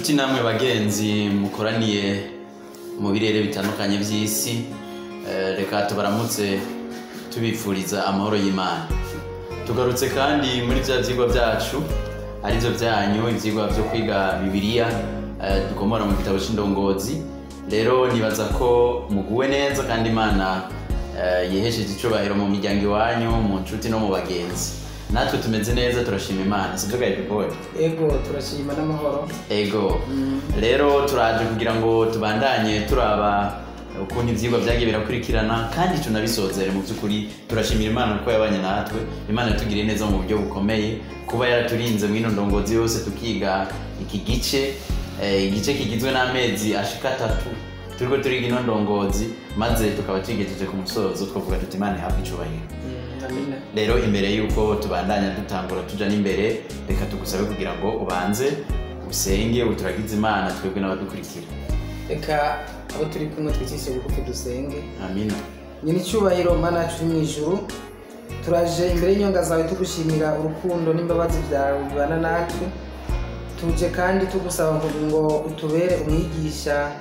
Nshuti namwe bagenzi mukoraniye mu birere bitandukanye by'isi, reka tubaramutse tubifuriza amahoro y'Imana. Tugarutse kandi muri bya byigwa byacu, aribyo byanyu, ibyigwa byo kwiga Bibiliya, dukomora mu gitabo c'Indongozi. Rero nibaza ko muguwe neza kandi Imana yihesheje icubahiro mu miryango iwanyu, mu nshuti no mu bagenzi. Natwe tumeze neza, turashima Imana, sibyo ga? Ego, turashima n'amahoro. Ego, rero turaje kugira ngo tubandanye turaba ukuntu ivyigwa vyagiye birakurikirana kandi tunabisozere. Mu by'ukuri turashimira Imana kuko yabanye natwe. Imana yatugiriye neza mu buryo bukomeye kuba yaraturinze mw'ino ndongozi yose, tukiga iki gice, igice kigizwe n'amezi ashika 3 turiko turiga ino ndongozi, maze tukaba tuyigejeje ku musozo. Twavuga tuti Imana ihabwe icubahiro. Amina. Rero imbere y'uko tubandanya dutangura tuja n'imbere, reka tugusabe kugira ngo ubanze usenge, uturagize Imana twebwe n'abadukurikira. Reka abo turi kumwe twicishe bugufi dusenge. Amina. Nyina icyubahiro, Mana yacu uri mu ijuru, turaje imbere y'inyonga zawe tugushimira urukundo n'imbabazi byawe bibana natwe. Tuje kandi tugusaba ngo utubere umwigisha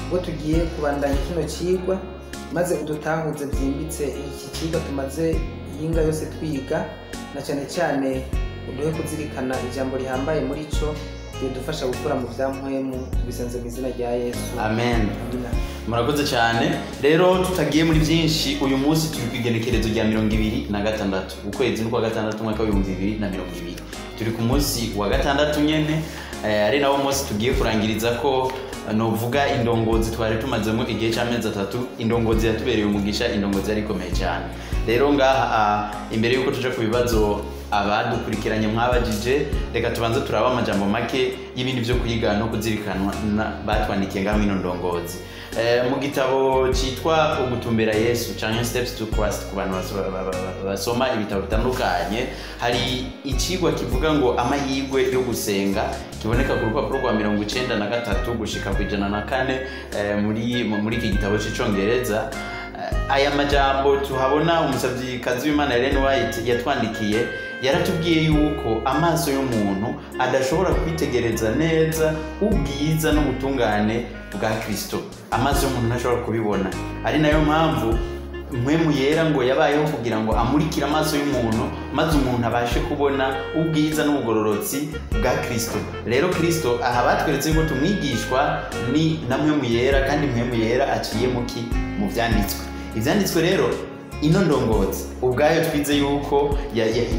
ubwo tugiye kubandanya kino cigwa, maze udutahuze byimbitse iki cigwa tumaze iyinga yose twiga, na cyane cyane uduhe kuzirikana ijambo rihambaye muri cyo bidufasha gukura mu bya mpwemu. Tubisenze mu izina rya Yesu. Amen. Amina. Murakoze cyane. Rero tutagiye muri byinshi, uyu munsi turi ku igenekerezo rya 26, ukwezi n'ukwa gatandatu, umwaka wa 2020. Turi ku munsi wa gatandatu nyene, ari nawo munsi tugiye kurangiriza ko novuga indongozi twari tumazemo igihe cy'amezi 3. Indongozi yatubereye umugisha, indongozi yari ikomeye cyane. Rero ngaha, imbere y'uko tuja ku bibazo abadukurikiranye mwabajije, reka tubanze turabe amajambo make y'ibindi byo kwiga no kuzirikanwa batwandikiye ngaho ino ndongozi. Mu gitabo cyitwa Ugutumbera Yesu canke Steps to Christ, ku bantu basoma ibitabo bitandukanye, hari ikigwa kivuga ngo amahirwe yo gusenga, kiboneka ku rupapuro rwa 93 gushika ku 104, muri iki gitabo c'icongereza. Aya majambo tuhabona, umusavyikazi w'Imana Ellen White yatwandikiye, yaratubwiye yuko amaso y'umuntu adashobora kwitegereza neza ubwiza n'ubutungane bwa Kristo. Amaso y'umuntu ntashobora kubibona, ari nayo mpamvu Mpwemu Yera ngo yabayeho kugira ngo amurikire amaso y'umuntu, maze umuntu abashe kubona ubwiza n'ubugororotsi bwa Kristo. Rero Kristo aha batweretse yuko tumwigishwa ni na Mpwemu Yera, kandi Mpwemu Yera aciye muki? Mu vyanditswe. Ivyanditswe rero, ino ndongozi ubwayo twize yuko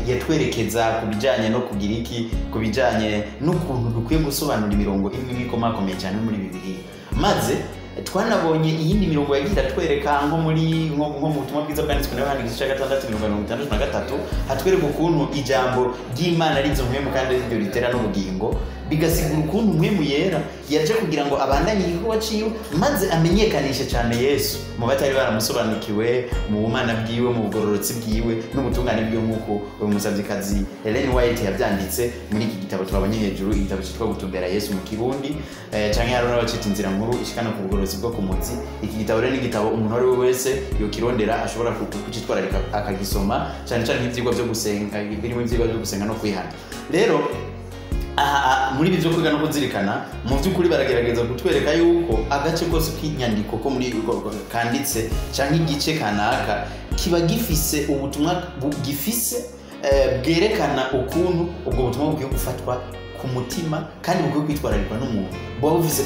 yatwerekeza ku bijanye no kugira iki, ku bijanye n'ukuntu dukwiye gusobanura imirongo imwe imwe ikomakomeye cyane muri Bibiliya. Maze twanabonye iyindi mirongo yagiye iratwereka, nko mu Butumwa Bwiza bwanditswe na Yohani, igice cya 6, 63, hatwereka ukuntu ijambo ry'Imana ari izo mpwemu kandi ari ryo ritera n'ubugingo. Bigasigura ukuntu Mpwemu Yera yaje kugira ngo abandanye igikorwa ciwe, maze amenyekanishe cyane Yesu mu batari baramusobanukiwe, mu bumana bwiwe, mu bugororotsi bwiwe n'ubutungane bwiwe, nk'uko uyu musavyikazi Ellen White yavyanditse muri iki gitabo twabonye hejuru, igitabo cyitwa Gutumbera Yesu mu Kirundi, canke hari n'abacita Inzira Nkuru Ishikana ku Bugororotsi bwo ku Muzi. Iki gitabo rero ni igitabo umuntu uwo ari we wese yokirondera, ashobora kucitwararika akagisoma, cyane cyane nk'ivyigwa vyo gusenga, birimo ivyigwa vyo gusenga no kwihana. Rero aha muri ibi byo kwiga no kuzirikana, mu by'ukuri baragerageza kutwereka yuko agace kose k'inyandiko ko muri kanditse cyangwa igice kanaka kiba gifise ubutumwa gifise, bwerekana ukuntu ubwo butumwa bukwiye gufatwa ku mutima kandi bukwiye kwitwararikwa n'umuntu. Buba bufise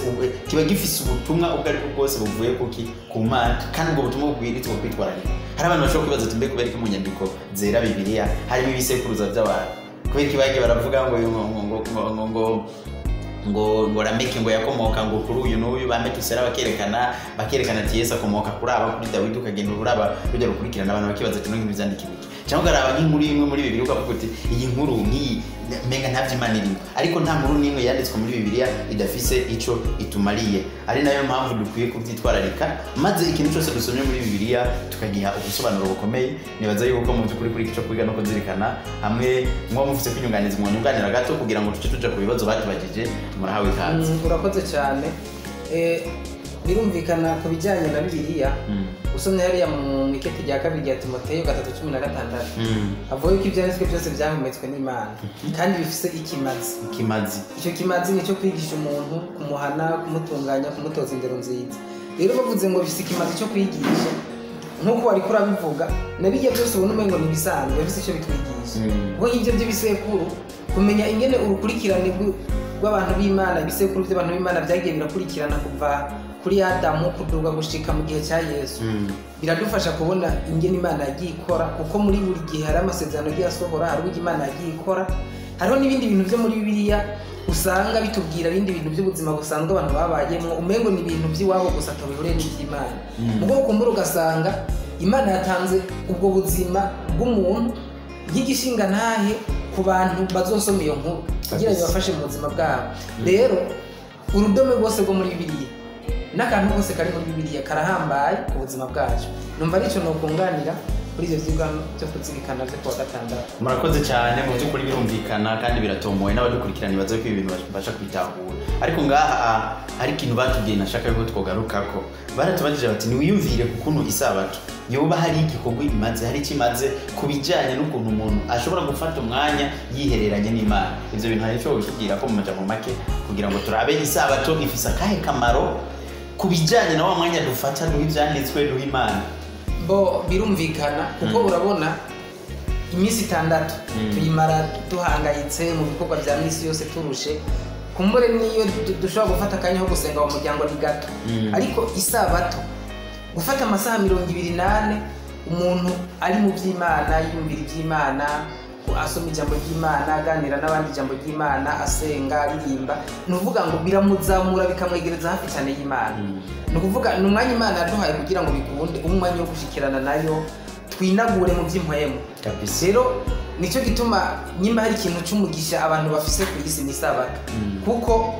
kiba gifise ubutumwa ubwo aribwo bwose buvuye kuki? Ku Mana, kandi ubwo butumwa bubwirizwa kwitwararikwa. Hari abantu bashobora kwibaza ati: "Mbe kubera iki mu nyandiko zera, Bibiliya, harimo ibisekuruza by'abantu? Kubera iki bagiye baravuga ngo Lameki ngo yakomoka ngo kuri uyu n'uyu, ba Metusela?" Bakerekana ati Yesu akomoka kuri aba, kuri Dawidi, ukagenda uraba rujya rukurikirana. Abantu bakibaza ati: "None byandika ibiki?" Cyangwa ukaraba nk'inkuru imwe muri Bibiliya ukavuga uti: "Iyi nkuru nk'iyi menga nta by'Imana irimo." Ariko nta nkuru n'imwe yanditswe muri Bibiliya idafise ico itumariye, ari nayo mpamvu dukwiye kubyitwararika, maze ikintu cyose dusomye muri Bibiliya tukagiha ubusobanuro bukomeye. Nibaza yuko mu by'ukuri kuri iki cyo kwiga no kuzirikana, hamwe muba mufite kwinyunganiza, mwanyunganira gato kugira ngo tuce tuja ku bibazo batubajije. Murahawe ikaze. Urakoze cyane. Birumvikana ku bijyanye na Bibiliya. Usomye hariya mu ikete rya kabiri rya Timoteyo 3:16, avuga yuko ibyanditswe byose byahumetswe n'Imana kandi bifise ikimazi. Ikimazi. Icyo kimazi ni icyo kwigisha umuntu, kumuhana, kumutunganya, kumutoza indero nziza. Rero bavuze ngo bifise ikimazi cyo kwigisha, nk'uko wariko urabivuga, na bijya byose ubona umengo ni ibisanzwe, bifise icyo bitwigisha. Kuko nk'ibyo by'ibisekuru, kumenya ingene urukurikirane rw'abantu b'Imana, ibisekuru by'abantu b'Imana byagiye birakurikirana kuva kuri Adamu kuduga gushika mu gihe cya Yesu, biradufasha kubona ingene Imana yagiye ikora, kuko muri buri gihe hari amasezerano agiye asohora, hari uburyo Imana yagiye ikora, hariho n'ibindi bintu byo muri Bibiliya usanga bitubwira ibindi bintu by'ubuzima busanzwe abantu babayemo, umengo ni ibintu by'iwabo gusa atabihuriye n'iby'Imana. Ubwo kumbura ugasanga Imana yatanze ubwo buzima bw'umuntu nk'igishinga ntahe ku bantu bazosoma iyo nkuru kugira bibafashe mu buzima bwabo. Rero urudome rwose rwo muri Bibiliya n'akantu kose kari muri Bibiliya karahambaye ku buzima bwacu. Numva aricyo nokunganira kuri ibyo vyigwa byo kuzirikana byo kuwa gatandatu. Murakoze cyane, mu by'ukuri birumvikana kandi biratomoye, n'abadukurikirana baza ko ibintu babasha kubitahura. Ariko ngaha hari ikintu batubwiye nashaka yuko twogarukako. Baratubajije bati niwiyumvire ku kuntu isabato yoba hari igikorwa imaze, hari icyo imaze ku bijyanye n'ukuntu umuntu ashobora gufata umwanya yihereranye n'Imana. Ibyo bintu hari icyo bitubwira ko mu majambo make, kugira ngo turabe isabato ifise akahe kamaro ku bijyanye na wa mwanya dufata duha ibyanditswe, duha Imana. Bo birumvikana, kuko urabona iminsi 6 tuyimara duhangayitse mu bikorwa bya minsi yose turushe, kumbure niyo dushobora gufata akanya ko gusenga mu muryango ni gato. Ariko isabato gufata amasaha 24 umuntu ari mu by'Imana, yiyumvira iby'Imana, asoma ijambo ry'Imana, aganira n'abandi ijambo ry'Imana, asenga, aririmba, ni ukuvuga ngo biramuzamura bikamwegereza hafi cyane y'Imana. Ni ukuvuga ni umwanya Imana yaduhaye kugira ngo bikunde, umwanya wo gushikirana nayo, twinagure mu by'impwemu. Rero nicyo gituma nyimba hari ikintu cy'umugisha abantu bafise ku isi ni isabato. Kuko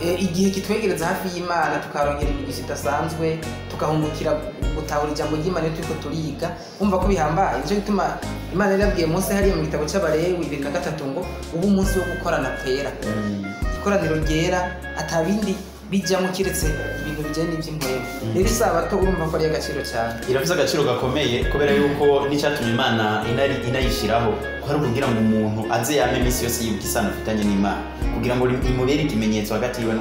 igihe kitwegereza hafi y'Imana, tukarongera imigisha idasanzwe, tukahungukira gutahura ijambo ry'Imana turiko turiga, umva ko bihambaye. Nicyo gituma Imana yarabwiye Mose hariya mu gitabo cy'Abalewi 23 ngo ubu umunsi wo gukorana kwera, ikoraniro ryera, atabindi bijyamo kiretse ibintu bijyanye n'iby'impwemu. Rero isabato urumva ko ari agaciro cyane, irafise agaciro gakomeye, kubera yuko n'icyatumye Imana inayishyiraho ko ari ukugira ngo umuntu aze yame iminsi yose yibuka isano afitanye n'Imana, kugira ngo imubere ikimenyetso hagati yiwe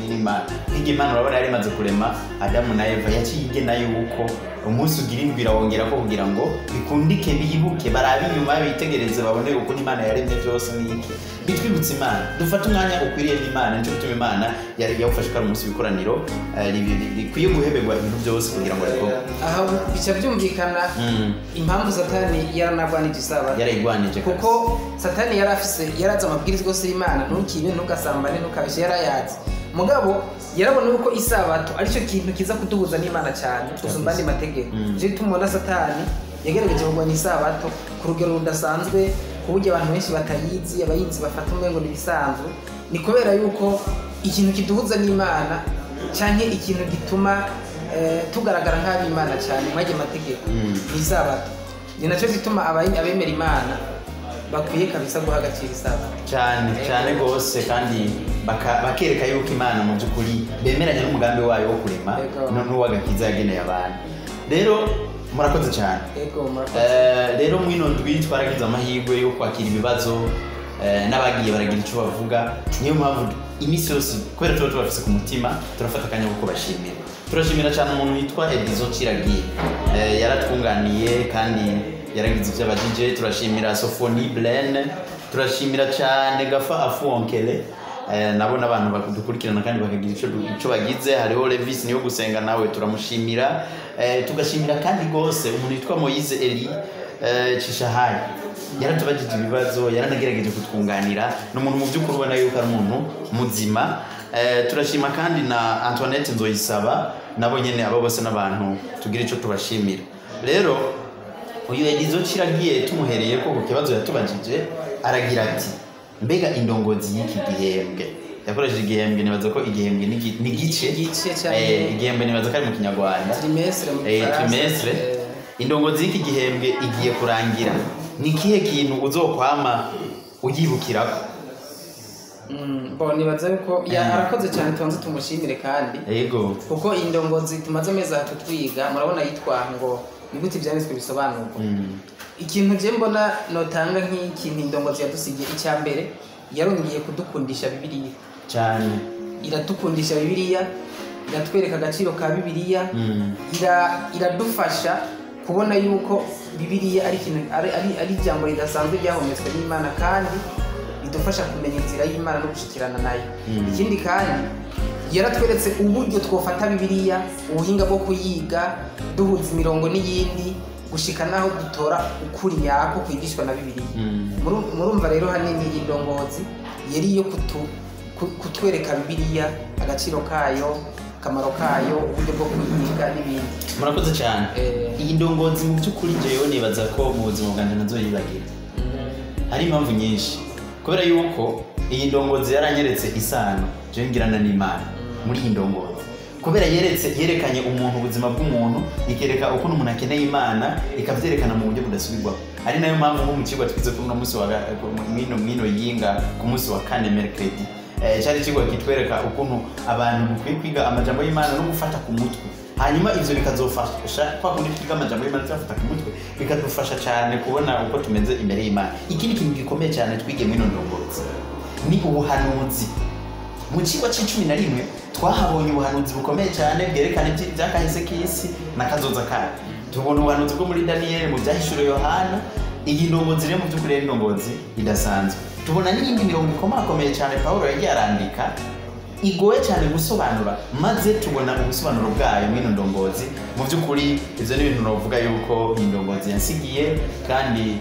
n'Imana. Nk'igihe Imana urabona yari imaze kurema Adamu na Eva, yaciye igena yuko umunsi ugira indwi irawongera ko kugira ngo bikundike, bibuke, barabe inyuma, bitegereze, babone ukuntu Imana yaremye byose n'iki, bitwibutse Imana, dufate umwanya ukwiriye n'Imana. Nicyo gituma Imana yari yawufashe ko ari umunsi w'ikoraniro rikwiye guheberwa ibintu byose kugira ngo rikorwe. Aha bica byumvikana impamvu Satani yaranagwanije isabato. Yarayigwanije kuko Satani yarafise, yarazi amabwirizwa yose y'Imana, ntukibe, ntugasambane, ntukabeshe, yarayazi. Mugabo yarabona yuko isabato aricyo kintu kiza kuduhuza n'Imana cyane gusumba andi mategeko. Nicyo gituma ubona Satani yagerageje kurwanya isabato ku rugero rudasanzwe, ku buryo abantu benshi batayizi, abayizi bafata umengo ni ibisanzwe. Ni kubera yuko ikintu kiduhuza n'Imana canke ikintu gituma tugaragara nk'ab'Imana cyane mw'ayo mategeko ni isabato. Ni nacyo gituma abemera Imana bakwiye kabisa guha agaciro isabato cyane cyane rwose, kandi bakereka yuko Imana mu by'ukuri bemeranya n'umugambi wayo wo kurema n'uw'agakiza yageneye abantu. Rero murakoze cyane. Rero mwino ndwi twaragize amahirwe yo kwakira ibibazo n'abagiye baragira icyo bavuga. Niyo mpamvu iminsi yose kubera tuba tubafise ku mutima turafata akanya ko kubashimira. Turashimira cyane umuntu witwa Edizo Kiragiye, yaratwunganiye kandi yaragize ibyo abajije. Turashimira Sofoni Blene, turashimira cyane Gafa Afuonkele, nabo n'abantu badukurikirana kandi bakagira icyo bagize. Hariho Levis niyo gusenga nawe turamushimira. Tugashimira kandi gose umuntu witwa Moise Eli Cishahayi, yaratubajije ibibazo, yaranagerageje kutwunganira, ni umuntu mu by'ukuri ubona yuko ari umuntu muzima. Turashima kandi na Antoinette Nzoyisaba, nabo nyene abo bose n'abantu tugira ico tubashimira. Rero uyu Edizo Kiragiye tumuhereye ko ku kibazo yatubajije, aragira ati mbega indongozi y'iki gihembwe, yakoresheje igihembwe, nibaza ko igihembwe ni igice, igihembwe nibaza ko ari mu Kinyarwanda, trimestre mu Gifaransa, trimestre. Indongozi y'iki gihembwe igiye kurangira, ni kihe kintu uzokwama uyibukirako? Bo nibaza yuko arakoze cyane, tubanze tumushimire kandi. Yego. Kuko indongozi tumaze amezi 3 twiga, murabona yitwa ngo ni gute ibyanditswe bisobanurwa. Ikintu je mbona notanga nk'ikintu indongozi yadusigiye, icya mbere yarongeye kudukundisha Bibiliya cyane. Iradukundisha Bibiliya, iratwereka agaciro ka Bibiliya, iradufasha kubona yuko Bibiliya ari ikintu ari ijambo ridasanzwe ryahometswe n'Imana, kandi ridufasha kumenya inzira y'Imana no gushikirana nayo. Ikindi kandi yaratweretse uburyo twofata Bibiliya, ubuhinga bwo kuyiga duhuza imirongo n'iyindi, gushika naho dutora ukuri nyako kwigishwa na Bibiliya. Murumva rero hanini indongozi yari iyo kutwereka Bibiliya, agaciro kayo, akamaro kayo, uburyo bwo kuyiga n'ibindi. Murakoze cyane. Iyi ndongozi mu by'ukuri jewe nibaza ko mu buzima bwanjye nazoyibagira. Hari impamvu nyinshi, kubera yuko iyi ndongozi yaranyeretse isano jewe ngirana n'Imana muri iyi ndongozi, kubera yerekanye umuntu, ubuzima bw'umuntu, ikereka ukuntu umuntu akeneye Imana, ikavyerekana mu buryo budasubirwaho. Ari nayo mpamvu nko mu kigo twize kuri uno munsi wa mwino yinga ku munsi wa kane mercredi, cyari ikigo kitwereka ukuntu abantu dukwiye kwiga amajambo y'Imana no gufata ku mutwe, hanyuma ivyo bikazofasha kwa kundi twiga amajambo y'Imana tuyafata ku mutwe, bikadufasha cyane kubona uko tumeze imbere y'Imana. Ikindi kintu gikomeye cyane twige mwino ndongozi ni ubuhanuzi. Mu kigo c'icumi na rimwe twahabonye ubuhanuzi bukomeye cyane bwerekana ibyakahise k'isi na kazoza kayo. Tubona ubuhanuzi bwo muri Daniyeli, mu byahishuriwe Yohana. Iyi ndongozi rero mu by'ukuri ari indongozi idasanzwe. Tubona n'iyindi mirongo ikomakomeye cyane Pawulo yagiye arandika igoye cyane gusobanura, maze tubona ubusobanuro bwayo mw'ino ndongozi. Mu by'ukuri ivyo ni ibintu novuga yuko iyi ndongozi yansigiye, kandi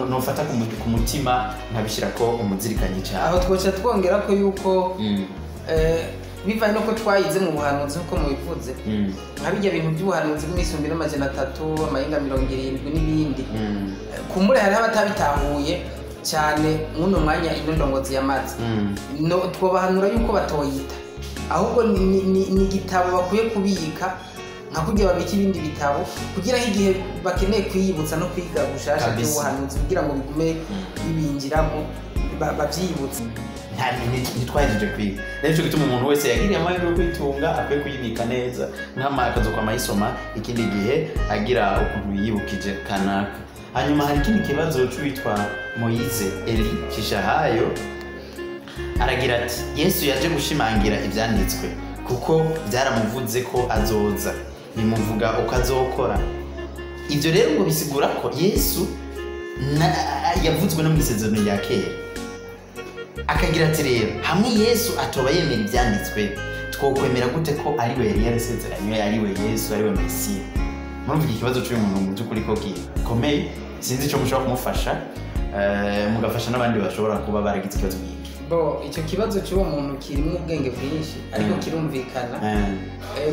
nofata ku mutima nkabishyirako umuzirikanyi cyane. Aho twoca twongera ko yuko bivanye nuko twayize mu buhanuzi nkuko mubivuze, nka bijya bintu by'ubuhanuzi bw'imisumbi n'amajana 3, amahinga 70 n'ibindi. Kumbure hariho abatabitahuye cyane mw'uno mwanya ino ndongozi yamaze. No twobahanura yuko batoyita, ahubwo ni igitabo bakwiye kubika nka kugira babike ibindi bitabo, kugira ngo igihe bakeneye kwiyibutsa no kwiga gushasha by'ubuhanuzi, kugira ngo bigume bibinjiramo babyibutse. Ntitwahejeje kwiga. Rero ico gituma umuntu wese yagiriye amahirwe yo kwitunga akwiye kuyibika neza, nk'akazokwama ayisoma ikindi gihe agira ukuntu yibukije kanaka. Hanyuma hari ikindi kibazo c'uwitwa Moise Eli Kishahayo, aragira ati Yesu yaje gushimangira ivyanditswe kuko byaramuvuze ko azoza, bimuvuga uko azokora. Ivyo rero ngo bisigura ko Yesu yavuzwe no mu isezerano rya kera. Akagira ati rero hamwe Yesu atoba yemera ivyanditswe, twokwemera gute ko ari we yari yarasezeranywe, ari we Yesu, ari we Mesiya? Murumva iki kibazo c'uyu muntu mu by'ukuri ko gikomeye, sinzi ico mushobora kumufasha, mugafasha n'abandi bashobora kuba baragize ikibazo nk'iki. Bo icyo kibazo cy'uwo muntu kirimo ubwenge bwinshi, ariko kirumvikana.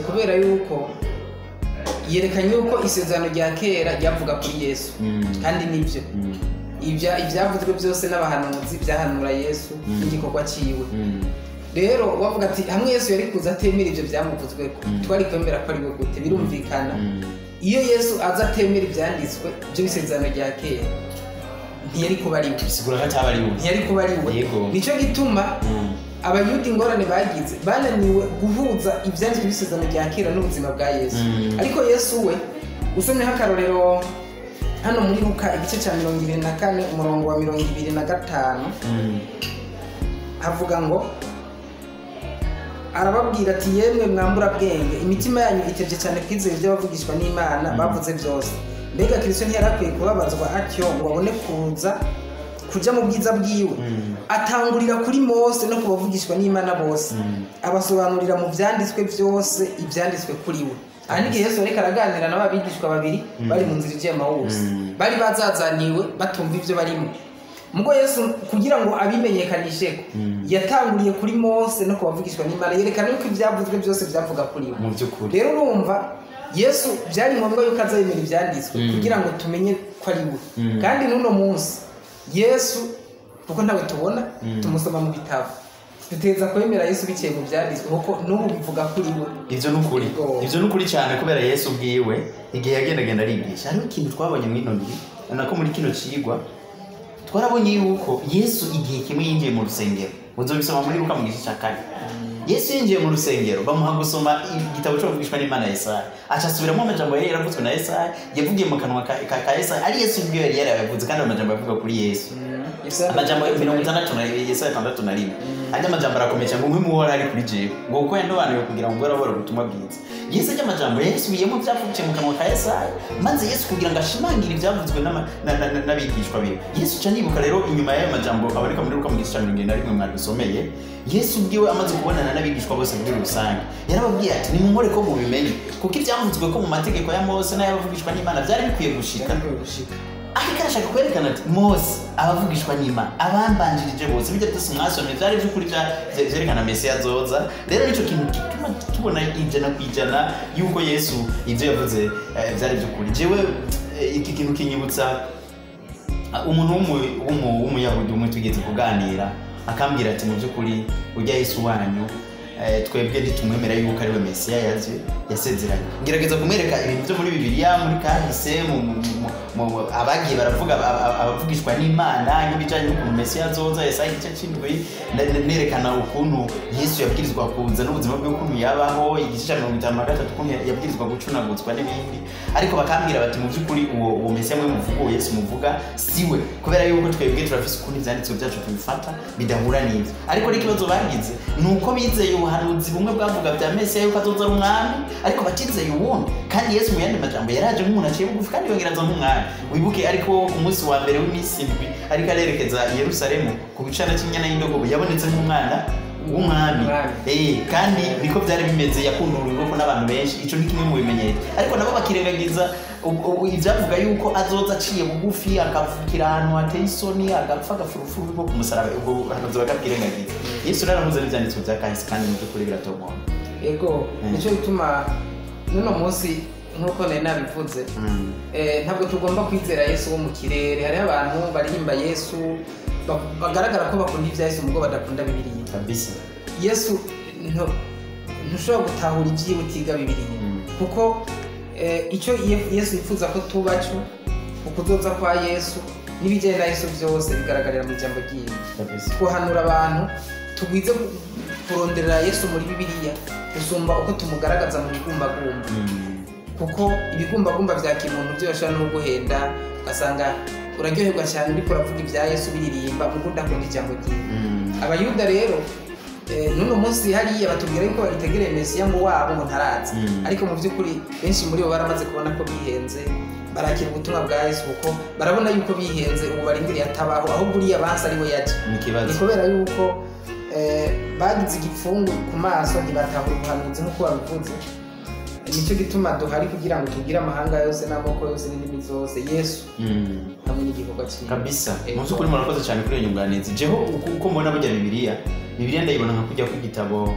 Kubera yuko yerekanye yuko isezerano rya kera ryavuga kuri Yesu, kandi nibyo. Ibyavuzwe byose n'abahanuzi byahanura Yesu n'igikorwa ciwe. Rero wavuga ati hamwe Yesu yari kuza atemera ivyo byamuvuzweko, twari kwemera ko ari we gute? Birumvikana. Iyo Yesu aza atemera ibyanditswe byo isezerano rya kera, ntiyari kuba ari we. Bisigura ko ataba ari we. Ntiyari kuba ari we. Nico gituma Abayuda ingorane bagize, bananiwe guhuza ibyanditswe by'isezerano rya kera n'ubuzima bwa Yesu. Ariko Yesu we usomye akarorero hano muri Luka igice cya 24 umurongo wa 25, havuga ngo arababwira ati yemwe mwambura bwenge, imitima yanyu itevye cyane kwizera ibyo bavugishwa n'Imana bavuze byose. Mbega Kristo ntiyarakwiye kubabazwa atyo ngo abone kuza kuja mu bwiza bwiwe? Atangurira kuri Mose no kubavugishwa n'Imana bose, abasobanurira mu vyanditswe byose ivyanditswe kuri we. Aha Yesu ariko araganira n'ababigishwa babiri bari mu nzira ije Emawusi, bari bazazaniwe batumva ivyo barimo. Mugo Yesu kugira ngo abimenyekanisheko, yatanguriye kuri Mose no kubavugishwa n'Imana, yerekana yuko ivyavuzwe byose byavuga kuri we. Mu by'ukuri rero urumva Yesu byari ngombwa yuko azayemera ivyanditswe kugira ngo tumenye ko ari we. Kandi n'uno munsi Yesu kuko ntawe tubona, tumusoma mu bitabo, duteza kwemera Yesu biciye mu byanditswe kuko n'ubu bivuga kuri we. Ivyo n'ukuri, ivyo n'ukuri cyane, kubera Yesu ubwiwe igihe yagendagenda arigisha. Hariho ikintu twabonye mw'ino ndwi, nako muri kino cigwa Twarabonye yuko Yesu igihe kimwe yinjiye mu rusengero, uzobisoma muri Luka mu gice cya 4. Yesu yinjiye mu rusengero bamuha gusoma igitabo cyo kuvugishwa n'Imana Yesaya, aca asubiramo amajambo yari yaravuzwe na Yesaya, yavugiye mu kanwa ka Yesaya, ari Yesu ubwe yari yarayavuze, kandi amajambo yavuga kuri Yesu. Amajambo 60 na Yesaya 61, ajya amajambo arakomeye cyane, ngo umwe muhora ari kuri jewe, ngo kuko yandobanuye kugira ngo ngorabore ubutumwa bwiza. Yesu ajya amajambo yasubiyemo byavukiye mu kanwa ka Yesaya, maze Yesu kugira ngo ashimangire ibyavuzwe n'abigishwa biwe. Yesu ca nibuka rero inyuma y'ayo majambo aboneka muri Luka mu gice cya 71 mwadusomeye, Yesu ubwiwe amaze kubonana n'abigishwa bose muri rusange yarababwiye ati nimunkore ko mubimenye, kuko ibyavuzwe ko mu mategeko ya Mose n'ay'abavugishwa n'Imana byari bikwiye gushika. Ariko arashaka kwerekana ati Mose, abavugishwa n'Imana, abambanjirije bose, bijya byose mwasomye byari by'ukuri byerekana Mesiya azoza. Rero nicyo kintu gituma tubona 100% yuko Yesu ibyo yavuze byari by'ukuri. Jewe iki kintu kinyibutsa umuntu w'umuyahudi umwe tugeze kuganira, akambwira ati mu by'ukuri ujya Yesu wanyu twebwe ntitumwemera yuko ari we Mesiya yaje yasezeranye. Ngerageza kumwereka ibintu byo muri Bibiliya, muri kahise, abagiye baravuga abavugishwa n'Imana n'ibijyanye n'ukuntu Mesiya azoza, Yesaya igice 7, nerekana ukuntu Yesu yabwirizwa kuza n'ubuzima bwe ukuntu yabaho, igice cya 53 ukuntu yabwirizwa gucunagutswa n'ibindi. Ariko bakambwira bati mu by'ukuri uwo Mesiya mwe muvuga, uwo Yesu muvuga siwe, kubera yuko twebwe turafise ukuntu ibyanditswe byacu tubifata bidahura n'ibyo. Ariko n'ikibazo bagize ni uko bizeye ubuhanuzi bumwe bwavuga bya Mesiya yuko azoza ari umwami, ariko batizeye uwundi. Kandi Yesu mu yandi majambo yaraje nk'umuntu aciye bugufi, kandi yongera aza nk'umwami. Wibuke ariko ku munsi wa mbere w'iminsi 7 ariko arerekeza i Yerusalemu ku gicana cy'inyana y'indogobe, yabonetse nk'umwana w'umwami. Kandi niko byari bimeze, yakunduriwe ko n'abantu benshi. Ico ni kimwe mu bimenyetso. Ariko nabo bakirengagiza ibyavuga yuko azoza aciye bugufi, akavukira ahantu hateye isoni, agapfa agafurufuru rwo ku musaraba, ubwo buhanuzi bakabwirengagiza. Yesu rero arahuza n'ibyanditswe bya kahise, kandi mu by'ukuri biratomora. Ego, nicyo gituma n'uno munsi nk'uko nari nabivuze, ntabwo tugomba kwizera Yesu wo mu kirere. Hariho abantu baririmba Yesu bagaragara ko bakunda ibya Yesu mugo badakunda Bibiliya. Kabisa. Yesu ntushobora gutahura ibyiwe utiga Bibiliya. Kuko icyo Yesu yifuza ko tubaco, ukuzoza kwa Yesu n'ibijyanye na Yesu byose bigaragarira mu ijambo ryiwe. Kabisa. Twohanura abantu tugwize kuronderera Yesu muri Bibiliya gusumba uko tumugaragaza mu bigumbagumba. Kuko ibigumbagumba vya kimuntu byo bashobora no guhenda, ugasanga uraryoherwa cyane uriko uravuga ibya Yesu biririmba kuko udakunda ijambo ryiwe. Abayuda rero n'uno munsi hariya batubwira yuko bagitegereye Mesiya ngo wabo ngo ntaraza. Ariko mu by'ukuri benshi muri bo baramaze kubona ko bihenze, barakira ubutumwa bwa Yesu kuko barabona yuko bihenze, ubu barindiriye atabaho, ahubwo uriya bansi ari we yaje. Ni Ni kubera yuko bagize igipfungu ku maso, ntibatahura ubuhanuzi nk'uko babivuze. Nicyo gituma duhari kugira ngo tubwire amahanga yose n'amoko yose n'indimi zose Yesu hamwe n'igikorwa cyiwe. Kabisa. Mu by'ukuri murakoze cyane kuri iyo nyunganizi. Jeho uko mbona burya Bibiliya ndayibona nka kujya ku gitabo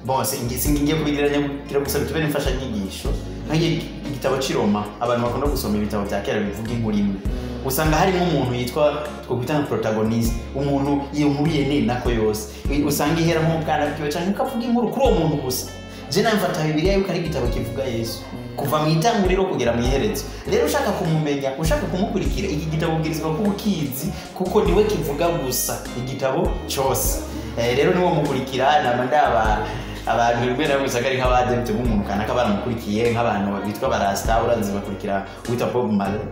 bon, singiye kubigereranya kugira gusa bitubere imfashanyigisho, nk'igitabo cy'i Roma. Abantu bakunda gusoma ibitabo bya kera bivuga inkuru imwe, usanga harimo umuntu yitwa twakwita nka protagoniste, umuntu iyo nkuru ye ni nako yose usanga ihera nk'ubwana bwiwe, cyangwa ukavuga inkuru kuri uwo muntu gusa. Je nawe mfata Bibiliya yuko ari igitabo kivuga Yesu kuva mu itanguriro kugera mu iherezo. Rero ushaka kumumenya, ushaka kumukurikira, iki gitabo ubwirizwa kuba ukizi, kuko niwe kivuga gusa igitabo cyose. Rero niwo mukurikira. Nama ndaba abantu rimwe na rimwe usanga ari nk'abadepite b'umuntu kanaka baramukurikiye, nk'abantu bitwa barasta, urazi bakurikira uwitwa Bob Marley.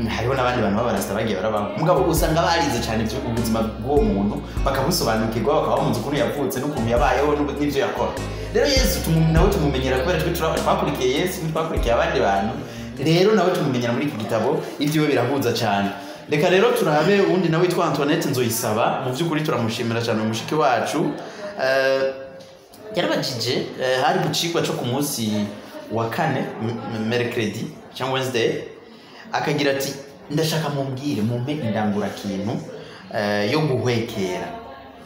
Hariho n'abandi bantu b'abarasta bagiye barabaho, mugabo usanga barize cyane ubuzima bw'uwo muntu, bakabusobanukirwa, bakaba bamuzi ukuntu yavutse n'ukuntu yabayeho n'ibyo yakora. Rero Yesu nawe tumumenyera kubera twe twakurikiye Yesu, ntitwakurikiye abandi bantu. Rero nawe tumumenyera muri iki gitabo, ibyiwe birahuza cyane. Reka rero turabe uwundi nawe witwa Antoinette Nzoyisaba. Mu by'ukuri turamushimira cyane umushiki wacu. Yarabajije hari ku cigwa cyo ku munsi wa kane, mercredi cyangwa Wednesday, akagira ati ndashaka mumbwire, mumpe indangurakintu yo guhwekera,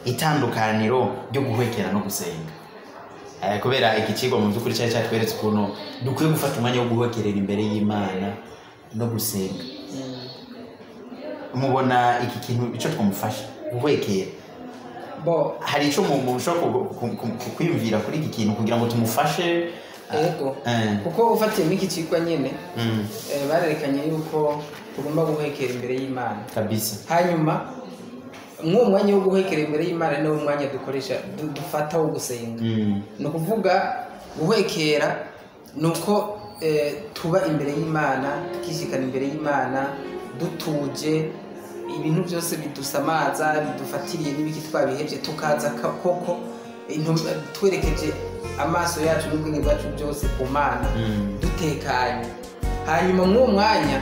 itandukaniro ryo guhwekera no gusenga. Kubera iki cigwa mu by'ukuri cyari cyatweretse ukuntu dukwiye gufata umwanya wo guhwekerera imbere y'Imana no gusenga. Mubona iki kintu ico twamufasha guhwekera? Bo Hari ico mushobora kwiyumvira kuri iki kintu kugira ngo tumufashe? Ego. Kuko ufatiye muri iki cigwa nyene, barerekanye yuko tugomba guhekera imbere y'Imana kabisa. Hanyuma mw'uwo mwanya wo guhekera imbere y'Imana niwo mwanya dukoresha dufata wo gusenga. Ni ukuvuga guhekera ni uko tuba imbere y'Imana, tukishikana imbere y'Imana dutuje, ibintu byose bidusamaza bidufatiriye n'ibiki twabihevye, tukaza koko twerekeje amaso yacu n'ubwenge bwacu byose ku Mana, dutekanye. Hanyuma mw'uwo mwanya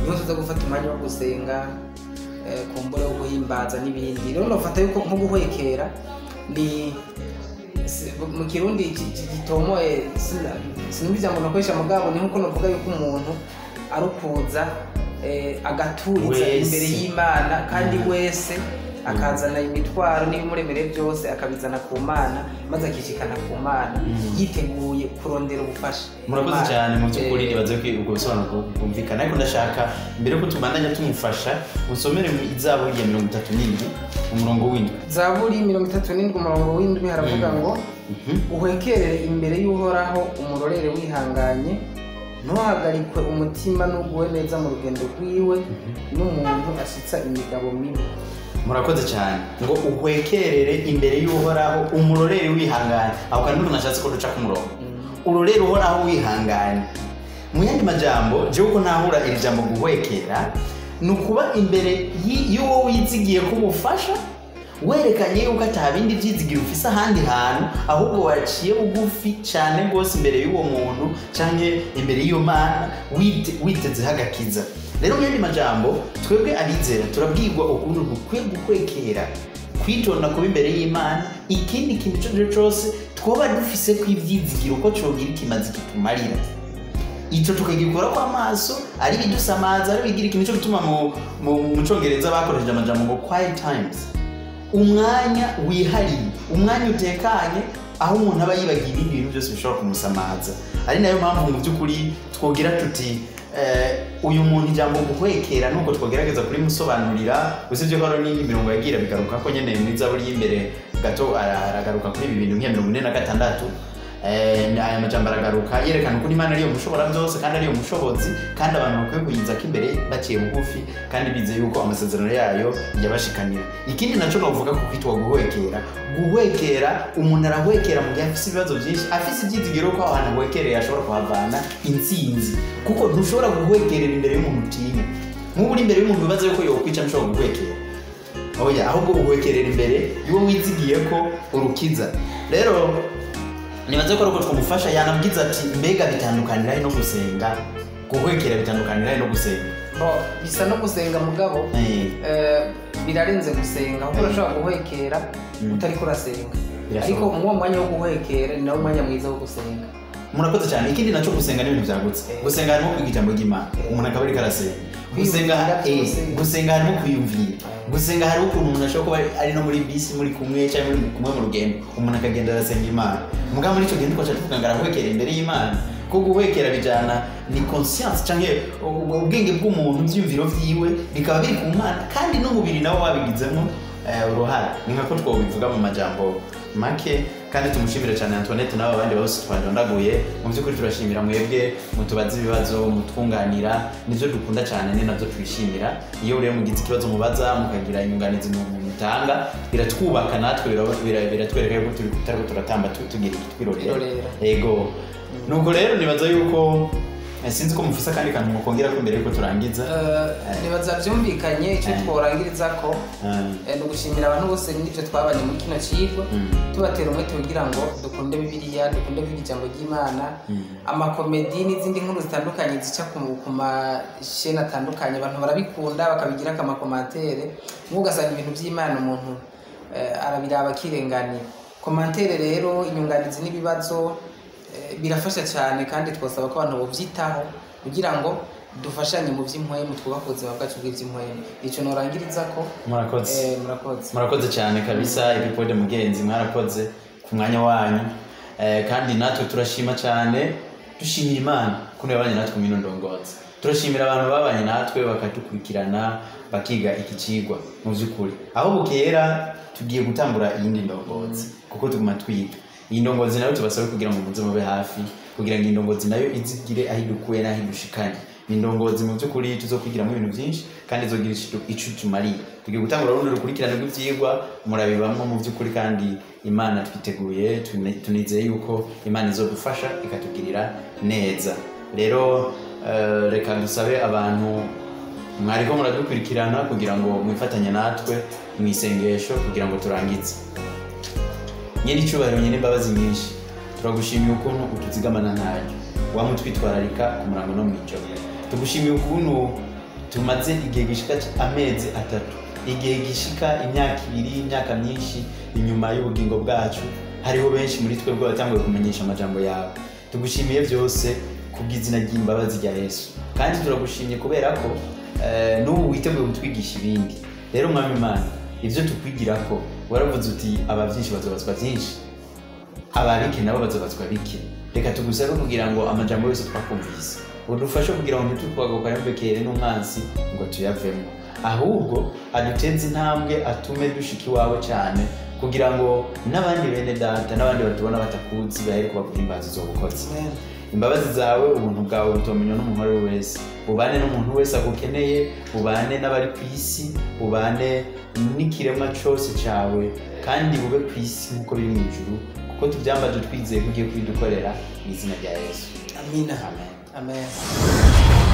niho tuza gufata umwanya wo gusenga, kumbura wo guhimbaza n'ibindi. Rero nofata yuko nko guhwekera ni mu Kirundi gitomoye, sinumva ijambo nakoresha mugabo ni nkuko novuga yuko umuntu arukuza agaturiza imbere y'Imana, kandi wese akazana imitwaro n'ibimuremereye byose akabizana ku Mana, maze akishikana ku Mana yiteguye kurondera ubufasha. Murakoze cyane mu by'ukuri, nibaze ko ubwo busobanuro bwumvikana, ariko ndashaka mbere ko tubandanya tumufasha usomere mu Zaburi ya 37 umurongo w'indwi. Zaburi 37 umurongo w'indwi haravuga ngo uhwekerere imbere y'Uhoraho umurorere wihanganye, ntuhagarikwe umutima n'uguwe neza mu rugendo rwiwe, n'umuntu ashitsa imigabo mibi. Murakoze cyane. Ngo uhwekerere imbere y'Uhoraho umurorere wihanganye. Aho kandi nashatse ko duca ku murongo. Urorere Uhoraho wihanganye. Mu yandi majambo, jewe uko ntahura iri jambo guhwekera, ni ukuba imbere y'uwo wizigiye ko umufasha, werekanye yuko ata bindi vyizigiro ufise ahandi hantu, ahubwo waciye bugufi cyane rwose imbere y'uwo muntu canke imbere y'iyo Mana, witezeho agakiza. Rero mu yandi majambo, twebwe abizera turabwirwa ukuntu dukwiye guhwekera, kwitonda kuba imbere y'Imana. Ikindi kintu ico arico cose twoba dufise ko ivyizigiro ko cogira ikimazi kitumarira, ico tukagikora kwa maso, ari ibidusamaza, ari ibigira ikintu. Nico gituma mu Congereza bakoresheje amajambo ngo quiet times, umwanya wihariye, umwanya utekanye, aho umuntu aba yibagiye ibindi bintu byose bishobora kumusamaza. Ari nayo mpamvu mu by'ukuri twogira tuti uyu muntu ijambo guhwekera nuko twogerageza kurimusobanurira, usibye ko hari n'indi mirongo yagira bigaruka ko nyene muri Zaburi y'imbere gato aragaruka kuri ibi bintu nk'iya 46. Aya majambo aragaruka yerekana ukuntu Imana ariyo mushobora byose kandi ariyo mushobozi, kandi abantu bakwiye kuyizako imbere baciye bugufi kandi bizeye yuko amasezerano yayo yabashikanira. Ikindi naco novuga ko kwitwa guhwekera, guhwekera umuntu arahwekera mu gihe afise ibibazo byinshi, afise ivyizigiro ko aho hantu ahwekereye ashobora kuhavana intsinzi, kuko ntushobora guhwekerera imbere y'umuntu utinya. Nk'ubu uri imbere y'umuntu wibaza yuko yokwica, ntushobora guhwekera. Oya, ahubwo uhwekerera imbere y'uwo wizigiye ko urukiza. Rero nibaze ko aruko twamufasha, yanabwiza ati mbega bitandukanira no gusenga, guhwekera bitandukanira no gusenga. Bo bisa no gusenga mugabo birarenze gusenga, kuko urashobora guhwekera utariko urasenga, ariko mw'uwo mwanya wo guhwekera ni nawo mwanya mwiza wo gusenga. Murakoze cyane. Ikindi naco gusenga ni ibintu byagutse. Gusenga harimo kwiga ijambo ry'Imana, umuntu akaba ariko arasenga. Gusenga harimo kwiyumvira. Gusenga hari ukuntu umuntu ashobora kuba ari no muri bisi muri kumwe cyangwa muri kumwe mu rugendo, umuntu akagenda arasenga Imana. Mugabo muri ico gihe ntitwaca tuvuga ngo arahwekera imbere y'Imana, ko guhwekera bijana ni conscience canke ubwenge bw'umuntu, ivyiyumviro vyiwe bikaba biri ku Mana, kandi n'umubiri nawo wabigizemo uruhare. Ni nkako twobivuga mu majambo make, kandi tumushimire cyane Antoinette n'abo bandi bose twadondaguye. Mu by'ukuri turashimira mwebwe mutubaza ibibazo, mutwunganira, nivyo dukunda cyane, ni navyo twishimira. Iyo rero mugize ikibazo mubaza, mukagira inyunganizi mutanga, biratwubaka natwe, biratwereka yuko tutariko turatamba tugira twirorera. Yego. Nuko rero nibaza yuko sinzi ko mufise akandi kantu mukongera ko mbere yuko turangiza. Nibaza byumvikanye icyo tworangiriza ko ni ugushimira abantu bose n'ibyo twabanye muri kino cigwa, tubatera umwete kugira ngo dukunde Bibiliya, dukunde kwiga ijambo ry'Imana, amakomedi n'izindi nkuru zitandukanye zica ku mashene atandukanye, abantu barabikunda bakabigira amakomantere, ugasanga ibintu by'Imana umuntu arabiraba akirenganira. Komantere rero, inyunganizi n'ibibazo birafasha cyane, kandi twasaba ko abantu bovyitaho kugira ngo dufashanye mu vy'impwemu, twubake ubuzima bwacu bw'ivy'impwemu. Ico norangiriza ko murakoze. Murakoze. Murakoze cyane kabisa. Epipode mugenzi, mwarakoze ku mwanya wanyu. Kandi natwe turashima cyane, dushimira Imana kuno yabanye natwe mu ndongozi. Turashimira abantu babanye natwe bakadukurikirana bakiga iki cigwa mu vy'ukuri. Aho bukera tugiye gutangura iyindi ndongozi, kuko tuguma twiga. Iyi ndongozi nayo tubasabe kugira ngo muze mube hafi, kugira ngo indongozi nayo izigire aho idukuye n'aho idushikanye. Ni indongozi mu by'ukuri tuzokwigiramo ibintu byinshi kandi izogira ico tumariye. Tugiye gutangura urundi rukurikirane rw'ivyigwa, murabibamwo mu by'ukuri, kandi Imana twiteguye, tunizeye yuko Imana izodufasha ikatugirira neza. Rero reka dusabe abantu mwariko muradukurikirana kugira ngo mwifatanye natwe mu isengesho kugira ngo turangize. Nyiri icyubahiro, nyiri imbabazi nyinshi, turagushimiye ukuntu utuzigamana ntaryo wamutwitwararika ku murango no mw'ijoro. Tugushimiye ukuntu tumaze igihe gishika amezi 3, igihe gishika imyaka 2, imyaka myinshi inyuma y'ubugingo bwacu, hariho benshi muri twebwe batanguye kumenyesha amajambo yawe. Tugushimiye byose kubw'izina ry'imbabazi rya Yesu, kandi turagushimye kubera ko n'ubu witeguye kutwigisha ibindi. Rero Mwami Imana, ibyo tukwigira ko waravuze uti aba byinshi bazobazwa byinshi, ababike nabo bazobazwa bike. Reka tugusabe kugira ngo amajambo yose twakumvise udufashe kugira ngo ntitwagukayomvekere n'umwansi ngo tuyavemo, ahubwo aduteze intambwe atume dushika iwawe cyane, kugira ngo n'abandi bene data n'abandi batubona batakuzi bahere kubaguhimbaza izo bukozi. Imbabazi zawe, ubuntu bwawe butomenywa n'umuntu uwo ari we wese, ubane n'umuntu wese agukeneye, ubane n'abari ku isi, ubane n'ikiremwa cyose cyawe, kandi bube ku isi nk'uko biri mu ijuru, kuko tubyambaje twizeye ko ugiye kubidukorera mu izina rya Yesu. Amina. Amen. Amen.